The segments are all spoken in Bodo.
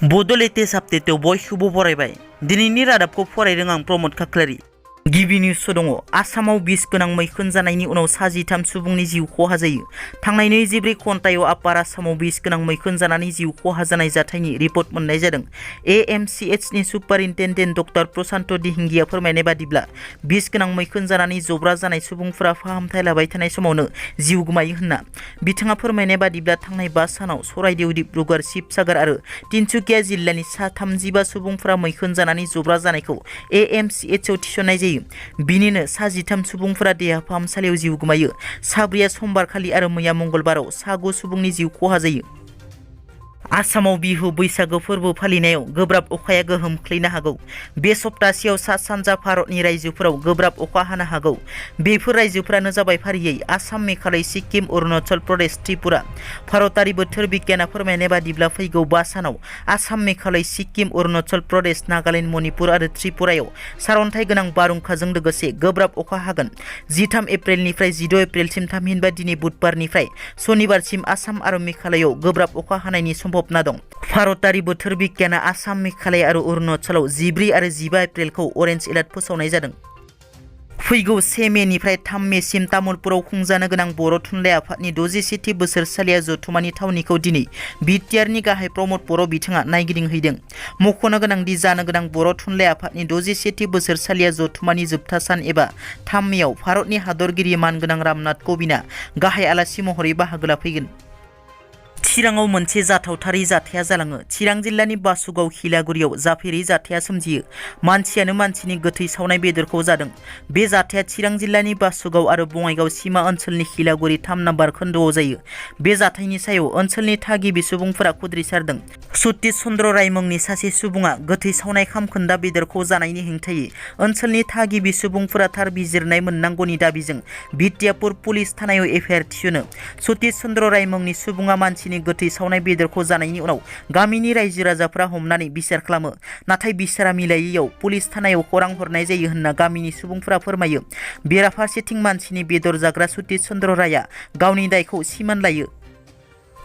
बड' लेटेस्ट आपडेटआव बयखौबो बरायबाय। दिनैनि रादाबखौ फरायदों आं प्रमद खाख्लारि। गिबि निउस दङ। आसामाव बिस गोनां मैखुन जानायनि उनाव 23 सुबुंनि जिउ खहा जायो। थांनाय 24 घन्टायाव आपार आसामाव बिस गोनां मैखुन जानानै जिउ खहा जानाय जाथायनि रिपर्ट मोननाय जादों। एएमसीएचनि सुपारिनटेन्डेन्ट डक्टर प्रशान्त दिहिंगिया फोरमायनाय बादिब्ला बिस गोनां मैखुन जानानै जब्रा जानाय सुबुंफोरा फाहामथाय लाबाय थानाय समावनो जिउ गोमायो होनना बिथाङा फोरमायनाय बादिब्ला थांनाय 5 सानाव सराइदेउ, डिब्रुगड़, शिबसागर आरो तिनसुकिया जिल्लानि 35 सुबुंफोरा मैखुन जानानै जब्रा जानायखौ एएमसीएचआव थिसननाय जायो। बिनिनो 23 सुबुंफोरा देहा फाहामसालियाव जिउ गोमायो। 4 समबारखालि आरो मैया मंगलबाराव 9 सुबुंनि जिउ खहा जायो। आसामाव बिहु बैसागो फोरबो फालिनायाव गोब्राब अखाया गोहोम खोख्लैनो हागौ। बे सप्तासेयाव सा-सानजा भारतनि रायजोफोराव गोब्राब अखा हानो हागौ। बेफोर रायजोफोरानो जाबाय फारियै आसाम, मेघालय, सिक्किम, अरुणाचल प्रदेश, त्रिपुरा। भारतारि बोथोर बिगियाना फोरमायनाय बादिब्ला फैगौ 5 सानाव आसाम, मेघालय, सिक्किम, अरुणाचल प्रदेश, नागालेन्ड, मणिपुर आरो त्रिपुरायाव सारअन्थाइ गोनां बारहुंखाजों लोगोसे गोब्राब अखा हागोन। 13 एप्रिलनिफ्राय 16 एप्रिलसिम थामहिनबा दिनै बुधबारनिफ्राय सनिबारसिम आसाम आरो मेघालयआव गोब्राब अखा हानायनि सम्भावना दं। भारतारि बोथोर बिगियाना आसाम, मेघालय आरो अरुणाचलाव 14 आरो 15 एप्रिलखौ अरेन्ज एलार्ट फोसावनाय जादों। फैगौ 1 मेनिफ्राय 3 मेसिम तामुलपुराव खुंजानो गोनां बर' थुनलाइ आफादनि 61थि बोसोरसालिया जथुमानि थावनिखौ दिनै BTRनि गाहाय प्रमद बर' बिथाङा नायगिदिंहैदों। मख'नो गोनांदि जानो गोनां बर' थुनलाइ आफादनि 61थि बोसोरसालिया जथुमानि जोबथा सान एबा 3 मेआव भारतनि हादरगिरि मानगोनां रामनाथ क'विन्दआ गाहाय आलासि महरै बाहागो लाफैगोन। चिराङाव मोनसे जाथावथारै जाथाया जालाङो। चिरां जिल्लानि बासुगाव हिलागुरियाव जाफेरै जाथाया सोमजियो। मानसियानो मानसिनि गोथै सावनाय बेदरखौ जादों। बे जाथाया चिरां जिल्लानि बासुगाव आरो बङाइगाव सिमा ओनसोलनि हिलागुरि 3 नम्बर खोन्दोआव जायो। बे जाथायनि सायाव ओनसोलनि थागिबि सुबुंफोरा खुद्रिसारदों। सतीश चन्द्र राय मुंनि सासे सुबुङा गोथै सावनाय खामखोन्दा बेदरखौ जानायनि हेंथायै ओनसोलनि थागिबि सुबुंफोरा थार बिजिरनाय मोननांगौनि दाबिजों बिटियापुर पुलिस थानायाव एफआइआर थिसनो। सतीश चन्द्र राय मुंनि सुबुङा मानसिनि गोथै सावनाय बेदरखौ जानायनि उनाव गामिनि रायजो राजाफोरा हमनानै बिसार खालामो। नाथाय बिसारा मिलायैयाव पुलिस थानायाव खौरां हरनाय जायो होनना गामिनि सुबुंफोरा फोरमायो। बेराफारसेथिं मानसिनि बेदर जाग्रा सतीश चन्द्र रायआ गावनि दायखौ सिमान लायो।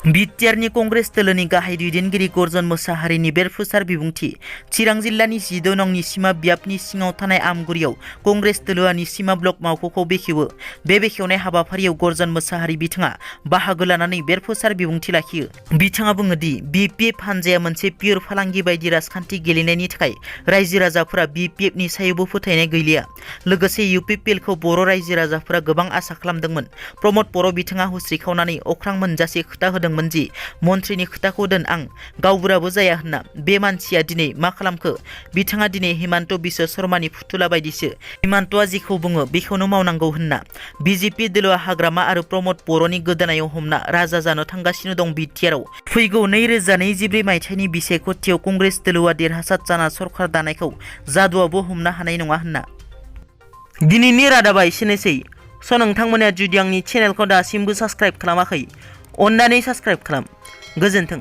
BTRनि कंग्रेस दोलोनि गाहाय दैदेनगिरि गर्जन मोसाहारिनि बेरफुसार बिबुंथि। चिरां जिल्लानि 16 नं निसिमा बियाबनि सिङाव थानाय आमगुरियाव कंग्रेस दोलोआ निसिमा ब्लक मावख'खौ बेखेवो। बे बेखेवनाय हाबाफारियाव गर्जन मोसाहारि बिथाङा बाहागो लानानै बेरफुसार बिबुंथि लाखियो। बिथाङा बुङो दि BPF हानजाया मोनसे पियर फालांगि बायदि राजखान्थि गेलेनायनि थाखाय रायजो राजाफोरा BPFनि सायावबो फोथायनाय गैलिया। लोगोसे UPPLखौ बर' रायजो राजाफोरा गोबां आसा खालामदोंमोन। प्रमद बर' बिथाङा हुस्रिखावनानै अख्रां मोनजासे खोथा होदों मोनजि मन्थ्रिनि खोथाखौ दोन, आं गावबुराबो जाया होनना। बे मानसिया दिनै मा खालामखो? बिथाङा दिनै हिमान्त बिश्व शर्मानि फुथुला बायदिसो। हिमान्तआ जेखौ बुङो बेखौनो मावनांगौ होनना। BJP दोलोआ हाग्रामा आरो प्रमद बर'नि गोदोनायाव हमना राजा जानो थांगासिनो दं। BTRआव फैगौ 2024 मायथाइनि बिसायख'थियाव कंग्रेस दोलोआ देरहासार जाना सरखार दानायखौ जादुआबो हमनो हानाय नङा होनना। दिनैनि रादाबा एसेनोसै। नोंथांमोना जुदि आंनि चेनेलखौ दासिमबो साबस्क्राइब खालामाखै, अन्नानै साबस्क्राइब खालाम। गोजोन्थों।